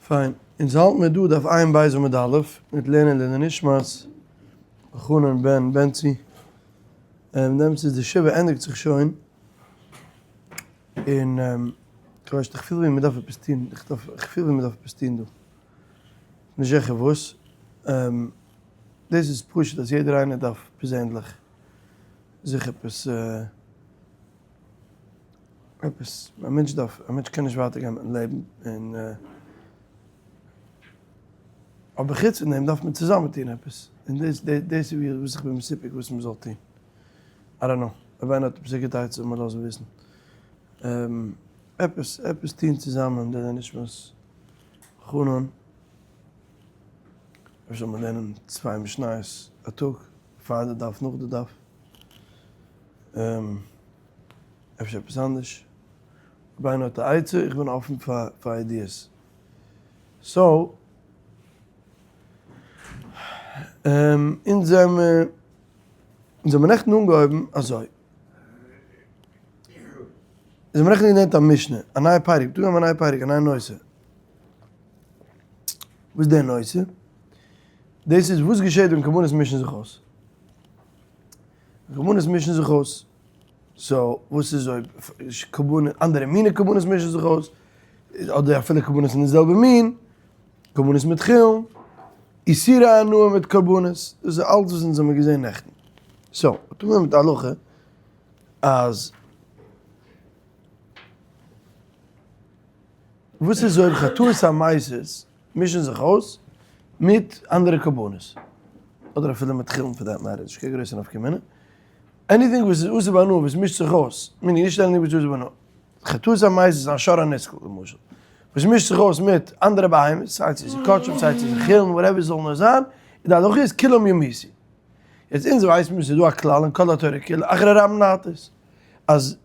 פיין, אונז האלט מיר דא דף עיין בית עמוד א', מיט לערנען לעילוי נשמת חנן בן בנצי, און דעמאלטס איז די שבעה ענדיגט זיך שוין, און כ'ווייס נישט, כ'פיל ווי מ'דארף עפעס טון, כ'פיל ווי מ'דארף עפעס טון דא, נישט זיכער וואס, דאס איז פשוט אז יעדער איינער דארף פערזענליך זיך עפעס. עפעס, א מענטש דארף, א מענטש קען נישט ווייטער גיין מיטן לעבן, און אבער חוץ פון דעם דארף מען צוזאמען טון עפעס, און דאס דאס איז וואס איך בין מסופק וואס מען זאל טון, I don't know, אויב איינער האט עפעס א גוטע עצה זאל מיר לאזן וויסן, עפעס עפעס טון צוזאמען לעילוי נשמת חנן, אפשר זאל מען לערנען צוויי משניות א טאג, פאר די דף נאך די דף. אפשר עפעס אנדערש? אויב איינער האט א עצה, איך בין אפן פאר ideas. So, אונז זעמער, אונז האבן נעכטן אנגעהויבן אזוי. אונז האבן נעכטן געלערנט א משנה, א נייע פרק, דא האבן מיר א נייע פרק, א נייע נושא. וואס איז דער נושא? דאס איז וואס געשעט ווען קרבנות מישן זיך אויס. קרבנות מישן זיך אויס. So וואס איז אויב קרבנות, אנדערע מיני קרבנות מישן זיך אויס, אדער אפילו קרבנות אין די זעלבע מין, קרבנות מיט חולין, איסורי הנאה מיט קרבנות, דאס איז אלץ וואס אונז האבן געזען נעכטן. So, טון מיר מיט די הלכה אז וואס איז אויב חטאות המסית מישן זיך אויס מיט אנדערע קרבנות, אדער אפילו מיט חולין for that matter, נישט קיין גרויסע נפקא מינה, anything וואס איז אסור בהנאה וואס מישט זיך אויס, meaning נישט anything וואס איז אסור בהנאה, חטאת המסית איז א שור הנסקל למשל, וואס מישט זיך אויס מיט אנדערע בהמות, סיי צו ס'איז קדשים סיי צו ס'איז חולין whatever ס'זאל נאר זיין, איז די הלכה איז כולם ימותו. יעצט אונז ווייסן מיר ס'איז דא א כלל אין כל התורה כולה אחרי רבים להטות, אז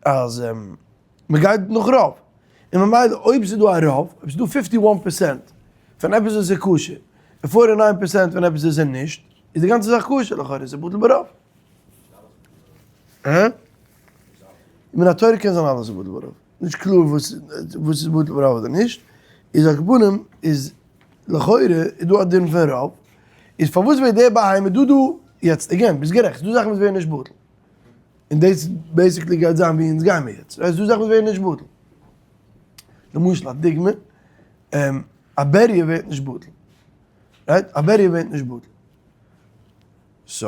אז מ'גייט נאך רוב, און ממילא אויב ס'איז דא א רוב, אויב ס'איז דא fifty one percent פון עפעס וואס איז כשר, און forty nine percent פון עפעס וואס איז נישט, איז די גאנצע זאך כשר, לכאורה איז עס בטל ברוב. הא? מן התורה קען זיין אלעס איז בטל ברוב. נישט קלאר וואס וואס איז בטל ברוב אדער נישט. איז על כל פנים איז לכאורה איז דא א דין פון רוב. איז פארוואס ווערט דער בהמה דא דא יעצט again ביסט גערעכט ס'דא זאכן וואס ווערן נישט בטל. און דאס basically גייט זיין ווי אונז גיימער יעצט. ס'דא זאכן וואס ווערן נישט בטל. למשל א דוגמא, א בריה ווערט נישט בטל. Right? א בריה ווערט נישט בטל. So,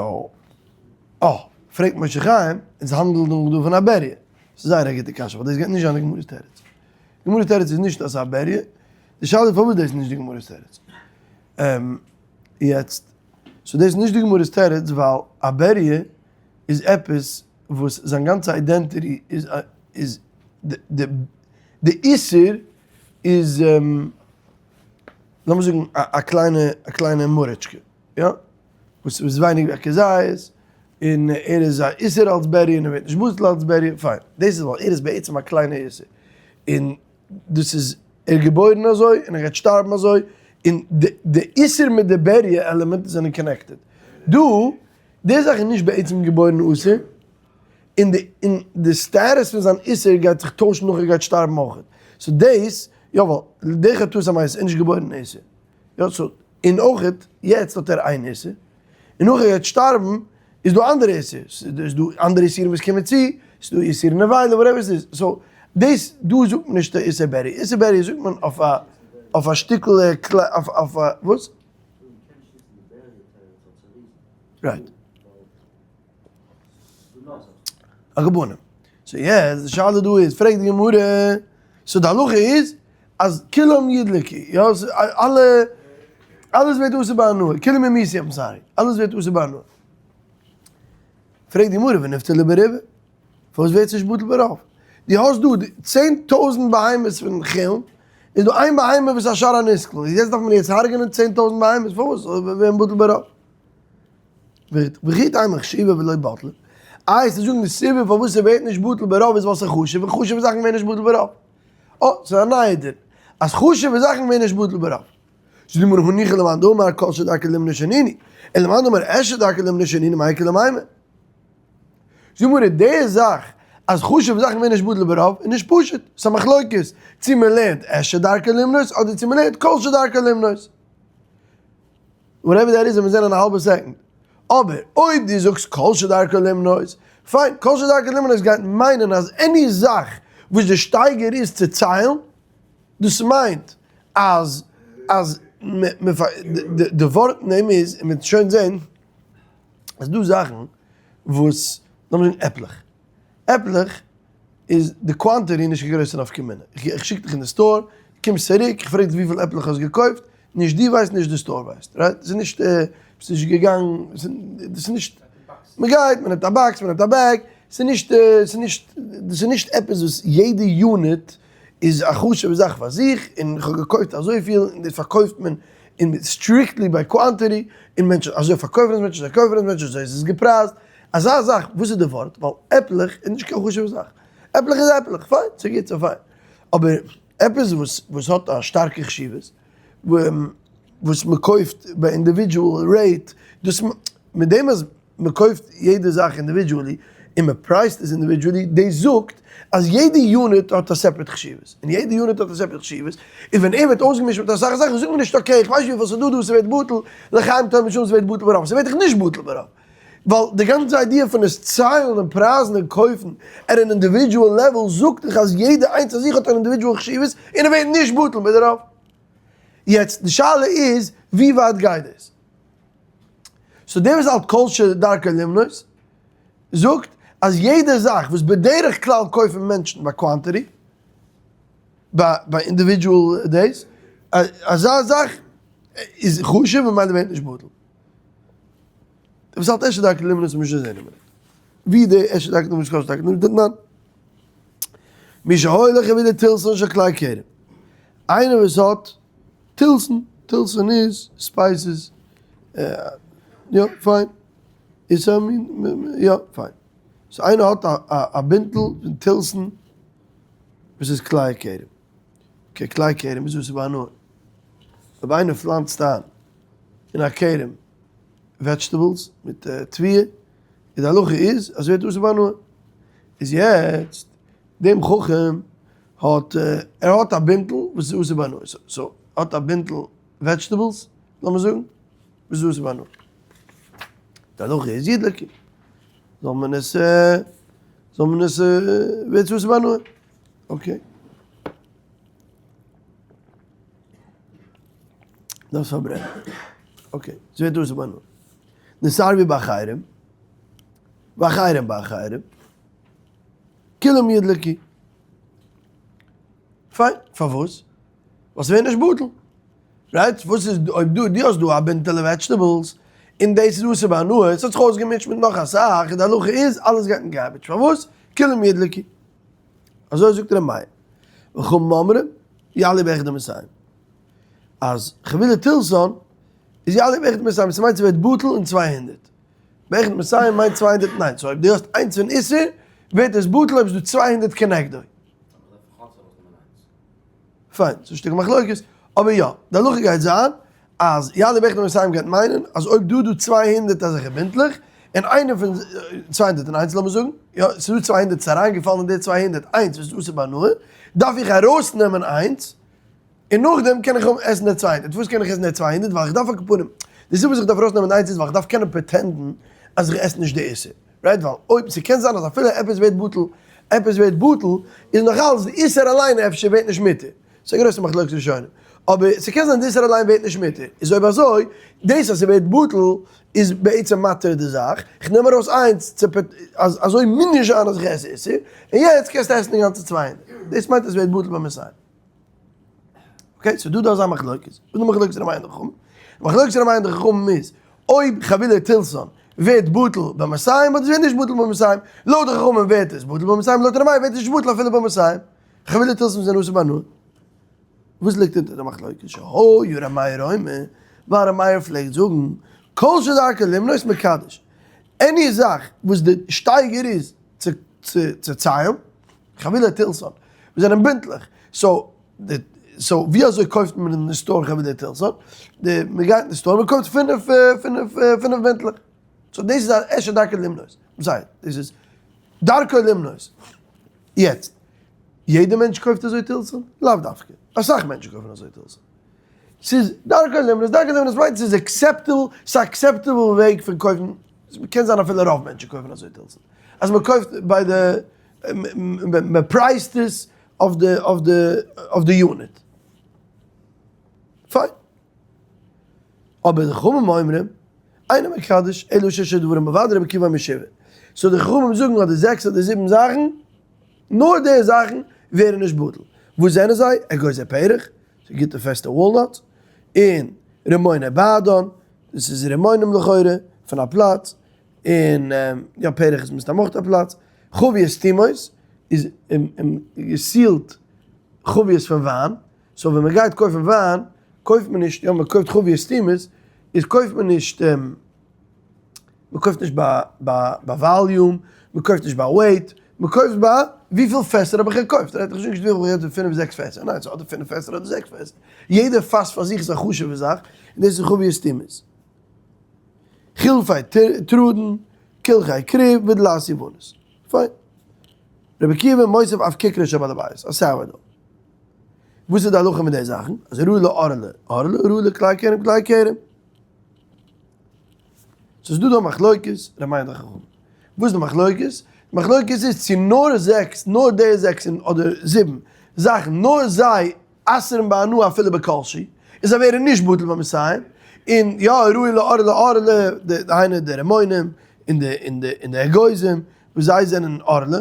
אה, פרעגט משה חיים, אונז האנדלן דאך דא פון א בריה. ס'איז זייער א גוטע קשיא, ווייל דאס גייט נישט זיין די גמרא'ס תירוץ. די גמרא'ס תירוץ איז נישט אז ס'איז א בריה. די שאלה איז פארוואס דאס איז נישט די גמרא'ס תירוץ. יעצט, so דאס איז נישט די גמרא'ס תירוץ ווייל א בריה איז עפעס וואס זיין גאנצע identity איז איז די די איסור איז לאמיר זאגן א קליינע א קליינע מוריטשקע יא וואס איז ווייניג ווי א כזית און ער איז א איסור אלס בריה און ער ווערט נישט בטל אלס בריה פיין דאס איז ווייל ער איז בעצם א קליינע איסור און דאס איז ער איז געבוירן אזוי און ער גייט שטארבן אזוי און די איסור מיט די בריה עלעמענט זענען connected דא די זאך איז נישט בעצם געבוירן אסור, און די און די status פון זיין איסור גייט זיך טוישן נאך ער גייט שטארבן אויך. So דאס, יא ווייל די חטאת המסית איז נישט געבוירן איסור. יא so, און אויך יעצט האט ער איין איסור, און נאך ער גייט שטארבן איז דא אנדערע איסור, ס'איז דא אנדערע איסורים וואס קומען צו, ס'איז דא איסור נבילה whatever ס'איז, so דאס דא זאגט מען נישט איסור בריה, איסור בריה זאגט מען אויף א אויף א שטיקל אויף אויף א וואס? Right. א געבונען. So יעצט די שאלה דא איז, פרעגט די גמרא, so די הלכה איז אז כולם ידלקו, יא, אלע, אלעס ווערט אסור בהנאה, כולם ימותו, I'm sorry, אלעס ווערט אסור בהנאה. פרעגט די גמרא, וניבטליה ברובא, פארוואס ווערט עס נישט בטל ברוב? דו האסט דא 10,000 בהמות פון חולין, איז דא איין בהמה וואס איז א שור הנסקל, איז יעצט דארף מען יעצט הרג'נען 10,000 בהמות, פארוואס זאל ווערן בטל ברוב? וכי תימא חשיבה ולא בטלה, איי עס איז זאגן די סיבה פארוואס ס'ווערט נישט בטל ברוב איז ווייל ס'איז חשוב, און חשוב'ע זאכן ווערן נישט בטל ברוב. אה, ס'איז א נייע דין, אז חשוב'ע זאכן ווערן נישט בטל ברוב. זאגט די גמרא הניחא למאן דאמר כל שדרכו לימנא שנינו, און למאן דאמר עשה דרכו לימנא שנינו מאי איכא למימר. זאגט די גמרא די זאך. אז חשוב'ע זאכן ווערן נישט בטל ברוב איז נישט פשוט, ס'איז א מחלוקת צו מען לערנט את שדרכו למנות אדער צו מען לערנט כל שדרכו למנות. Whatever that איז וועט מען זען אין א האלבע second. אבער אויב דו זאגסט כל שדרכו למנות, פיין, כל שדרכו למנות גייט מיינען אז any זאך וואס די שטייגער איז צו ציילן, דאס מיינט אז אז די ווארט אין דעם איז, און מ'וועט שוין זען אז דא זאכן וואס, לאמיר זאגן עפלעך, עפלעך איז די quantity נישט קיין גרויסע נפקא מינה, איך שיק דיך אין די store, קומסט צוריק, איך פרעג דיך וויפיל עפלעך האסט געקויפט, נישט דו ווייסט נישט די store ווייסט, right? ס'איז נישט, ביסט נישט געגאנגען, דאס איז נישט, מ'גייט, מ'נעמט א box, מ'נעמט א bag, ס'איז נישט, ס'איז נישט, דאס איז נישט עפעס וואס יעדע unit איז א חשוב'ע זאך פאר זיך, און איך האב געקויפט אזויפיל, און דאס פארקויפט מען און strictly by quantity, און מענטשן, אזוי פארקויפן עס מענטשן, אזוי קויפן עס מענטשן, אזוי איז עס געפרייזט, אזא זאך, וואס איז די ווארט? ווייל עפלעך איז נישט קיין חשוב'ע זאך, עפלעך איז עפלעך, פיין, ס'איז גוט, ס'איז פיין, אבער עפעס וואס וואס האט א שטארקע חשיבות, וואס מען קויפט ביי individual rate, דאס מיט דעם אז מען קויפט יעדע זאך individually, און מען פרייזט עס individually, דאס זאגט אז יעדע unit האט א separate חשיבות, און יעדע unit האט א separate חשיבות, און ווען ער ווערט אויסגעמישט מיט אסאך זאכן זאגט מען נישט okay איך ווייס נישט וויפיל ס'איז דא דא ס'ווערט בטל, לחיים טוב משום ס'ווערט בטל ברוב, ס'ווערט דאך נישט בטל ברוב, ווייל די גאנצע idea פון עס ציילן און פרייזן און קויפן at an individual level זאגט דיך אז יעדע איינס פאר זיך האט אן individual חשיבות און ער ווערט נישט בטל מיט דערויף. יעצט די שאלה איז ווי ווייט גייט דאס? So דער וואס האלט כל שדרכו למנות זאגט אז יעדע זאך וואס בדרך כלל קויפן מענטשן ביי quantity, ביי individual דאס, אזא זאך איז חשוב און ממילא ווערט נישט בטל. דער וואס האלט את שדרכו למנות מוז שוין זען אין מינוט. ווי די את שדרכו למנות כל שדרכו למנות דתנן. מי שהולך ווי די תילסון של כלי כרם. איינער וואס האט תילסון, תילסון איז spices, יא פיין, איז א מין, יא פיין. So איינער האט א בינטל פון תילסון וואס איז כלי כרם. Okay כלי כרם איז וואס איז בהנאה. אויב איינער פלאנצט איין אין א כרם vegetables מיט תבואה, איז די הלכה איז אז ווערט אסור בהנאה. איז יעצט דעם חכם האט ער האט א בינטל וואס איז אסור בהנאה, so האט א בינטל vegetables לאמיר זאגן וואס איז אסור בהנאה. די הלכה איז ידלקו זאל מען עס זאל מען עס ווערט אסור בהנאה. Okay. דארפסט פארברענען. Okay, ס'ווערט אסור בהנאה. נתערבו באחרים, ואחרים באחרים, כולם ידלקו. פיין, פארוואס? ווייל ס'ווערט נישט בטל. Right? וואס איז אויב דו דו האסט דא א בינטעלע vegetables, און דאס איז אסור בהנאה, ס'האט זיך אויסגעמישט מיט נאך אסאך, און די הלכה איז אלעס גייט אין garbage. פארוואס? כולם ידלקו. אזוי זאגט ר' מאיר. וחכמים אומרים, יעלה באחד ומאתים. אז חבילי תילסון איז יעלה באחד ומאתים, ס'מיינט ס'ווערט בטל אין 200. באחד ומאתים מיינט 201, so אויב דו האסט איינס פון איסור, ווערט עס בטל אויב ס'איז דא 200 כנגדו. פיין, ס'איז א שטיקל מחלוקת, אבער יא, די הלכה גייט זיין אז יעלה באחד ומאתים גייט מיינען אז אויב דא דא 200 אזעלכע בינטלעך, און איינער פון 201 לאמיר זאגן, יא, ס'איז דא 200 ס'איז אריינגעפאלן אין די 201 וואס איז אסור בהנאה, דארף איך ארויסנעמען איינס, און נאכדעם קען איך עסן די 200. פארוואס קען איך עסן די 200? ווייל איך דארף על כל פנים, די סיבה וואס איך דארף ארויסנעמען איינס איז ווייל איך דארף קענען pretend ן אז איך עס נישט די איסור. Right? ווייל אויב, ס'קען זיין אז אפילו עפעס ווערט בטל, עפעס ווערט בטל, איז נאך אלץ די איסור אליין אפשר ווערט נישט מותר. ס'איז א גרויסע מחלוקת ראשונים. אבער ס'קען זיין די איסור אליין ווערט נישט מותר. איז אויב אזוי, דאס אז ס'ווערט בטל איז בעצם מתיר די זאך. איך נעם ארויס איינס צו אז אזוי מוז נישט זיין אז איך עס איסור, און יעצט קענסטו עסן די גאנצע 200. דאס מיינט אז ס'ווערט בטל במאתים. Okay, so דא דא אזא מחלוקת. וואס איז די מחלוקת ר' מאיר און די חכמים? די מחלוקת ר' מאיר און די חכמים איז, אויב חבילי תילסון ווערט בטל במאתים, אדער עס ווערט נישט בטל במאתים. לויט די חכמים ווערט עס בטל במאתים, לויט ר' מאיר ווערט עס נישט בטל אפילו במאתים. חבילי תילסון זענען אסור בהנאה. וואס ליגט אונטער די מחלוקת? שהיה ר' מאיר אומר, ווייל ר' מאיר פלעגט זאגן, כל שדרכו למנות מקדש. Any זאך וואס די שטייגער איז צו צו ציילן, חבילי תילסון, וואס זענען בינטלעך, so די so ווי אזוי קויפט מען אין די store חבילי תילסון? די מען גייט אין די store מען קויפט פינף פינף פינף בינטלעך, so דאס איז א את שדרכו למנות, זייער דאס איז. דרכו למנות. יעצט, יעדער מענטש קויפט אזוי תילסן? לאו דווקא. אסאך מענטשן קויפן אזוי תילסן. ס'איז דרכו למנות, דרכו למנות מיינט ס'איז acceptable, ס'איז א acceptable וועג פון קויפן, קען זיין אפילו רוב מענטשן קויפן אזוי תילסן. אז מ'קויפט ביי די, מ'פרייזט עס אויף די, אויף די, אויף די unit. פיין. אבער די חכמים אומרים, אינו מקדש אלא ששה דברים בלבד רבי עקיבא אומר שבעה. so די חכמים זאגן אז די זעקס אדער זיבן זאכן, נאר די זאכן ווערן נישט בטל. וואס זענען זיי? אגוזי פרך, ס'איז גוטע פעסטע walnuts, און רימוני בעדן, דאס איז רימונים לכאורה, פון א פלאץ, און יא פרך איז מסתם אויך א פלאץ, חביות סתומות איז געסילט חביות פון וויין, so ווען מען גייט קויפן וויין קויפט מען נישט, יא מען קויפט חביות סתומות, איז קויפט מען נישט, מען קויפט נישט ביי volume, מען קויפט נישט ביי weight, מען קויפט ביי וויפיל פעסער האב איך געקויפט, רעדט איך נישט וויפיל איך האב פינף זעקס פעסער, ניין ס'איז אדער פינף פעסער אדער זעקס פעסער, יעדע פאס פאר זיך איז א חשוב'ע זאך, און דאס איז חביות סתומות. חילפי תרדין, קלחי כרוב ודלעת יונית. פיין. רבי עקיבא מוסיף אף ככרו של בעל הבית, א sourdough. וואס איז די הלכה מיט די זאכן? אז ראוי לערלה, ערלה, ראוי לכלי כרם, כלי כרם. ס'איז דא דא מחלוקת, ר' מאיר די חכמים. וואס איז די מחלוקת? די מחלוקת איז צו נאר זעקס, נאר די זעקס אדער זיבן זאכן, נאר זיי אסר'ן בהנאה אפילו בכל שהוא, און זיי ווערן נישט בטל במאתים, און יא ראוי לערלה ערלה, דהיינו די רימונים און די און די און די אגוזים וואס זיי זענען ערלה,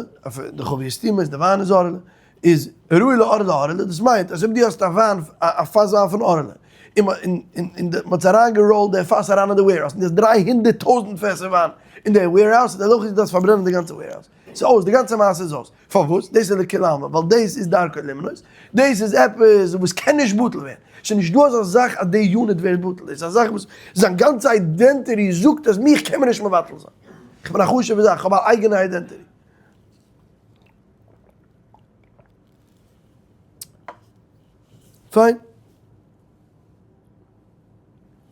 די חביות סתומות, די וויין איז ערלה, איז ראוי לערלה ערלה, דאס מיינט אז אויב דו האסט א וויין א פאס וויין פון ערלה, און און און מען האט אריין געראולט די פאס אריין אין די warehouse, און דו האסט 300,000 פעסער וויין אין די warehouse, די הלכה איז דו דארפסט פארברענען די גאנצע warehouse, ס'איז אויס, די גאנצע מעשה איז אויס. פארוואס? דאס איז לכולי עלמא, ווייל דאס איז דרכו למנות, דאס איז עפעס וואס קען נישט בטל ווערן, ס'איז נישט דא אזא זאך אז די unit ווערט בטל, דאס איז א זאך וואס זיין גאנצע identity זאגט אז מיך קען מען נישט מבטל זיין, איך בין א חשוב'ע זאך, איך האב א אייגענע identity. פיין.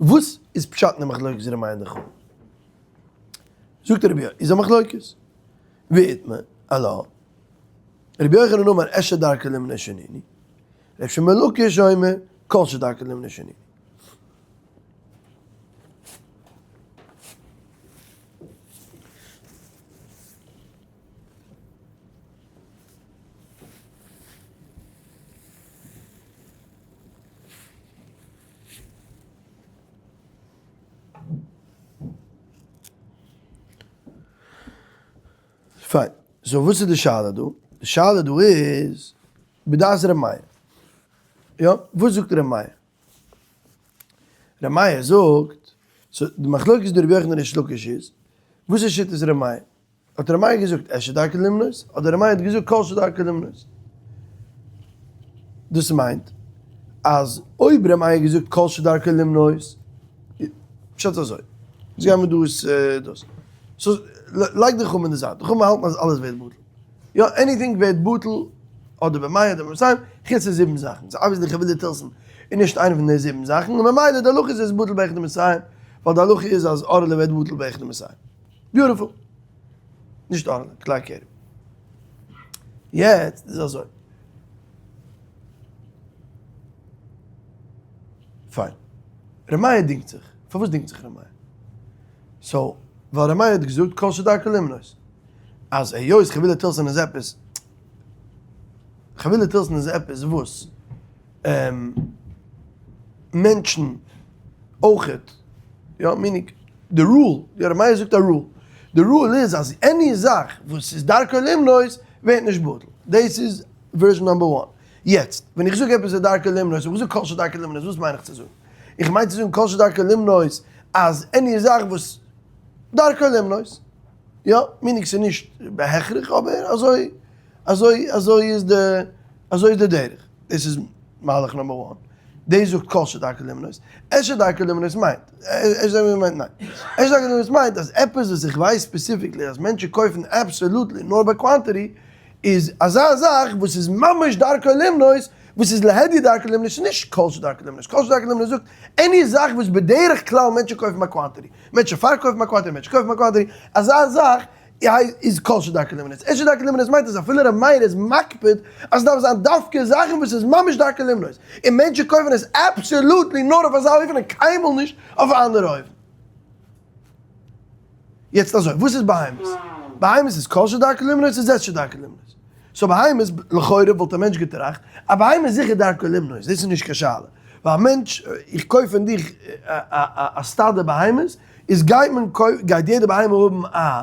וואס איז פשט אין די מחלוקת ר' מאיר און די חכמים? זאגט רבי יוחנן, איז א מחלוקת. ואיתמר, אלא, רבי יוחנן אמר את שדרכו למנות שנינו, רבי שמעון בן לקיש אומר כל שדרכו למנות שנינו. פיין. so וואס איז די שאלה דא? די שאלה דא איז, בדעת ר' מאיר. יא, וואס זאגט ר' מאיר? ר' מאיר זאגט, so די מחלוקת דא רבי יוחנן און ריש לקיש איז, וואס איז שיטת ר' מאיר? האט ר' מאיר געזאגט את שדרכו למנות, אדער ר' מאיר האט געזאגט כל שדרכו למנות? דאס מיינט אז אויב ר' מאיר האט געזאגט כל שדרכו למנות, פשט אזוי, יעצט גייען מיר דאס דאס, so לייג די חכמים אין די זייט, די חכמים האלטן אז אלעס ווערט בטל, יא anything ווערט בטל אדער במאה אדער במאתים, חוץ די זיבן זאכן, so obviously חבילי תלתן איז נישט איינע פון די זיבן זאכן, און ממילא די הלכה איז עס איז בטל באחד ומאתים, ווייל די הלכה איז אז ערלה ווערט בטל באחד ומאתים. beautiful. נישט ערלה, כלי כרם. יעצט איז אזוי. פיין. ר' מאיר דינגט זיך. פארוואס דינגט זיך ר' מאיר? so, ווייל ר' מאיר האט געזאגט כל שדרכו למנות. אז היות חבילי תלתן איז עפעס, חבילי תלתן איז עפעס וואס מענטשן אויכעט, יא, meaning, די rule, יא ר' מאיר זאגט א rule, די rule איז אז any זאך וואס איז דרכו למנות ווערט נישט בטל, דאס איז version number one. יעצט, ווען איך זאג עפעס איז דרכו למנות, אויב איך זאג כל שדרכו למנות, וואס מיין איך צו זאגן? איך מיין צו זאגן כל שדרכו למנות אז any זאך וואס דרכו למנות, יא, meaning ס'איז נישט בהכרח אבער אזוי אזוי אזוי איז די אזוי איז די דרך, דאס איז מהלך number one, דאס זאגט כל שדרכו למנות, את שדרכו למנות מיינט, את שדרכו למנות מיינט ניין, את שדרכו למנות מיינט אז עפעס וואס איך ווייס specifically אז מענטשן קויפן absolutely נאר ביי quantity, איז אזא זאך וואס איז ממש דרכו למנות, וואס איז להדיא דרכו למנות, ס'איז נישט כל שדרכו למנות, כל שדרכו למנות זאגט any זאך וואס בדרך כלל מענטשן קויפן ביי quantity, מענטשן פארקויפן ביי quantity, מענטשן קויפן ביי quantity, אזא זאך. איז כל שדרכו למנות. את שדרכו למנות מיינט אז אפילו ר' מאיר איז מקפיד אז ס'דארף זיין דווקא זאכן וואס איז ממש דרכו למנות, און מענטשן קויפן עס absolutely נאר אויף אזא אופן און קיינמאל נישט אויף א אנדערע אופן. יעצט אזוי, וואס איז בהמות? בהמות איז כל שדרכו למנות איז את שדרכו למנות. so בהמות, לכאורה וואלט א מענטש געטראכט, א בהמה איז זיכער דרכו למנות, דאס איז נישט קיין שאלה. ווייל א מענטש, איך קויף פון דיך א סטאדע בהמות, איז גייט מען גייט יעדע בהמה האבן א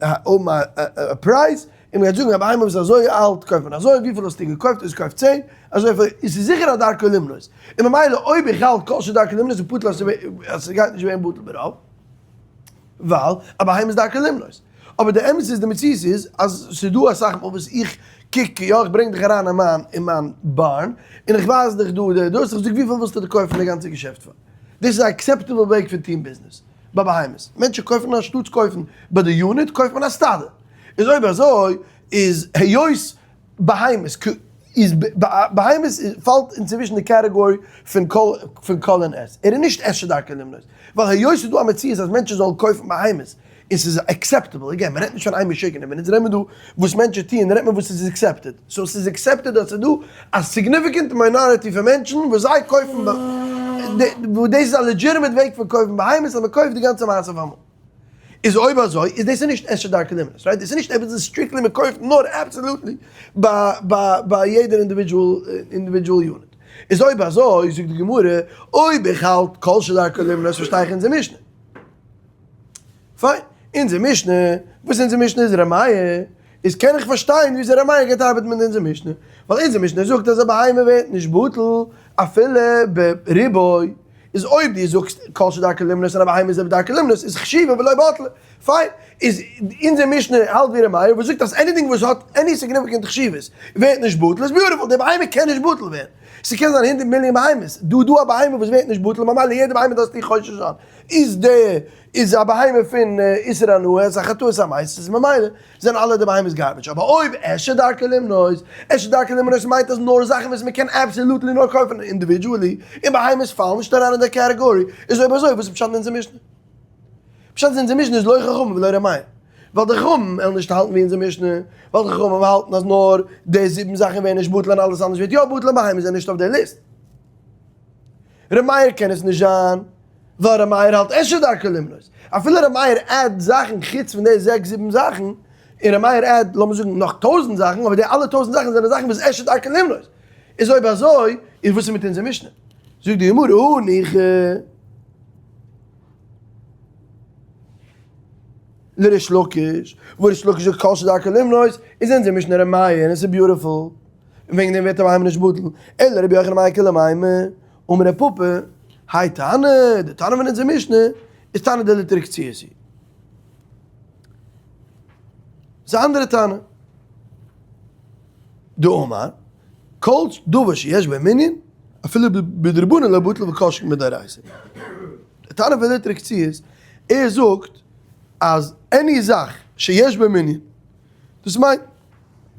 האבן א פרייז, און מ'גייט זאגן א בהמה וואס איז אזוי אלט קויפט מען אזוי, וויפיל האסטו געקויפט? האסט געקויפט צען, אזויפיל, איז ס'איז זיכער א דרכו למנות. און ממילא אויב איך האלט כל שדרכו למנות איז פטור אז ס'גייט נישט ווערן בטל ברוב, ווייל א בהמה איז דרכו למנות. אבער די אמת איז, די מציאות איז, אז ס'איז דא אסאך מאל וואס איך קוק, יא, איך ברענג דיך אריין אין מיין אין מיין barn, און איך ווייז דיך דא די דאס, איך זאג וויפיל ווילסטו דיר קויפן די גאנצע געשעפט פאר? דאס איז א acceptable וועג פון טון ביזנעס ביי בהמות. מענטשן קויפן אנשטאטס קויפן ביי די unit קויפט מען א סטאדע. איז אויב אזוי איז היות בהמות איז בהמות פאלט אינצווישן די category פון כל פון כל און את. ער איז נישט את שדרכו למנות. ווייל היות ס'איז דא א מציאות אז מענטשן זאלן קויפן בהמות און ס'איז acceptable, again מ'רעדט נישט פון איין משוגענער, ווען אונז רעדן מיר דא וואס מענטשן טוען רעדט מען וואס איז accepted, so ס'איז accepted אז ס'איז דא א significant minority פון מענטשן וואס זיי קויפן וואס דאס איז א legitimate וועג פון קויפן בהמות אז מ'קויפט די גאנצע מעשה אויף אמאל. איז אויב אזוי איז דאס נישט את שדרכו למנות, right? דאס איז נישט עפעס וואס strictly מ'קויפט נאר absolutely ביי יעדער individual unit. איז אויב אזוי זאגט די גמרא אויב איך האלט כל שדרכו למנות פארשטיי איך אונזער משנה. פיין, אונזער משנה, וואס אונזער משנה איז ר' מאיר, איז קען איך פארשטיין וויאזוי ר' מאיר גייט ארבעטן מיט אונזער משנה, ווייל אונזער משנה זאגט אז א בהמה ווערט נישט בטל אפילו בריבוי, איז אויב דו זאגסט כל שדרכו למנות און א בהמה איז בדרכו למנות איז חשיבה ולא בטלה, פיין, איז אונזער משנה האלט ווי ר' מאיר וואס זאגט אז anything וואס האט any significant חשיבות ווערט נישט בטל איז beautiful, די בהמה קען נישט בטל ווערן, ס'קען זיין הונדערט מיליאן בהמות, דא דא א בהמה וואס ווערט נישט בטל ממילא יעדע בהמה דארפסטו חושש זיין. איז די איז א בהמה פון איסור הנאה, איז א חטאת המתים, איז ממילא זענען אלע די בהמות garbage, אבער אויב את שדרכו למנות, את שדרכו למנות מיינט אז נאר זאכן וואס מען קען absolutely נאר קויפן individually, און בהמות פאלן נישט אריין אין די category, איז אויב אזוי וואס איז פשט אין אונזער משנה? פשט אין אונזער משנה איז לא חכמים ולא ר' מאיר, ווייל די חכמים וועלן נישט האלטן ווי אונזער משנה, ווייל די חכמים האלטן אז נאר די זיבן זאכן ווערן נישט בטל און אלעס אנדערש ווערט יא בטל און בהמות זענען נישט אויף די ליסט. ר' מאיר קען עס נישט זיין, ווייל ר' מאיר האלט את שדרכו למנות. אפילו ר' מאיר add זאכן חוץ פון די זעקס זיבן זאכן, און ר' מאיר add לאמיר זאגן נאך טויזנט זאכן, אבער די אלע טויזנט זאכן זענען זאכן וואס את שדרכו למנות. איז אויב אזוי, איז וואס איז מיט אונזער משנה? זאגט די גמרא, הניחא לריש לקיש, וואו ריש לקיש זאגט כל שדרכו למנות, איז אונזער משנה ר' מאיר, און עס איז beautiful. און וועגן דעם ווערט א בהמה נישט בטל, אלא רבי יוחנן מאי כולי מימר, אמר רב פפא, האי תנא, די תנא פון אונזער משנה, איז תנא דליטרא קציעות היא. ס'איז א אנדערע תנא. דאמר, כל דבר שיש בו מנין, אפילו בדרבנן לא בטל וכל שכן בדאורייתא. די תנא פון ליטרא קציעות, ער זאגט אז any זאך שיש בו מנין, דאס מיינט,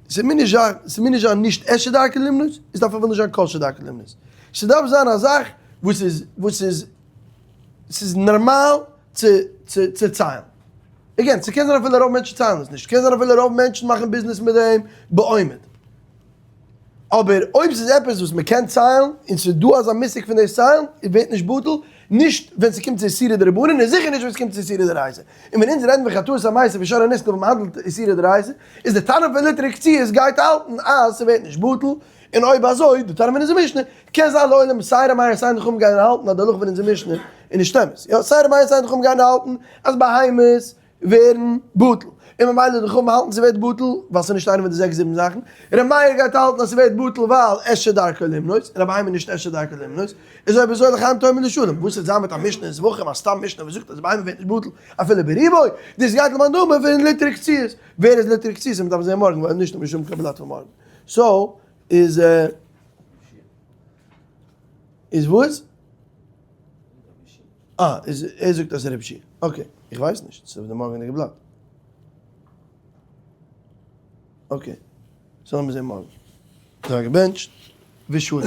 ס'מוז נישט זיין, ס'מוז נישט זיין נישט את שדרכו למנות, עס דארף אבער נישט זיין כל שדרכו למנות. ס'דארף זיין א זאך וואס איז, וואס איז, ס'איז נארמאל צו, צו, צו ציילן. again, ס'קען זיין אפילו רוב מענטשן ציילן עס נישט, ס'קען זיין אפילו רוב מענטשן מאכן ביזנעס מיט דעם בעומד. אבער אויב ס'איז עפעס וואס מ'קען ציילן, און ס'איז דא אזא מושג פון דאס ציילן, איז ווערט נישט בטל, נישט ווען ס'קומט צו איסורי דרבנן, און זיכער נישט ווען ס'קומט צו איסורי דאורייתא. און ווען אונז רעדן פון חטאת המתים ושור הנסקל ווען מ'האנדלט איסורי דאורייתא, איז די תנא פון ליטרא קציעות גייט האלטן אז ס'ווערט נישט בטל, און אויב אזוי, די תנא פון אונזער משנה, קען זיין לעולם סיי ר' מאיר סיי די חכמים גייען האלטן אז די הלכה פון אונזער משנה איז נישט אמת. יא, סיי ר' מאיר סיי די חכמים גייען האלטן אז בהמות ווערן בטל, און ממילא די חכמים האלטן ס'ווערט בטל ווייל ס'איז נישט איינע פון די זעקס זיבן זאכן, ר' מאיר גייט האלטן אז ס'ווערט בטל ווייל את שדרכו למנות, און א בהמה איז נישט את שדרכו למנות, איז אויב אזוי לחיים תאמר לשלום, וואס וועט זיין מיט א משנה אין זבחים א סתם משנה וואס זאגט אז די בהמה ווערט נישט בטל אפילו בריבוי, דאס גייט למאן דאמר פון ליטרא קציעות, ווער איז ליטרא קציעות מ'דארף זעהן מארגן ווייל נישט האט מען שוין קיין בלאט פון מארגן, so איז איז וואס? אה, איז ער זאגט אז רב שיע. okay, איך ווייס נישט, ס'איז אויף די מארגענדיגע בלאט. okay, so לאמיר זעהן מארגן. זיי געבענטשט, ושלום.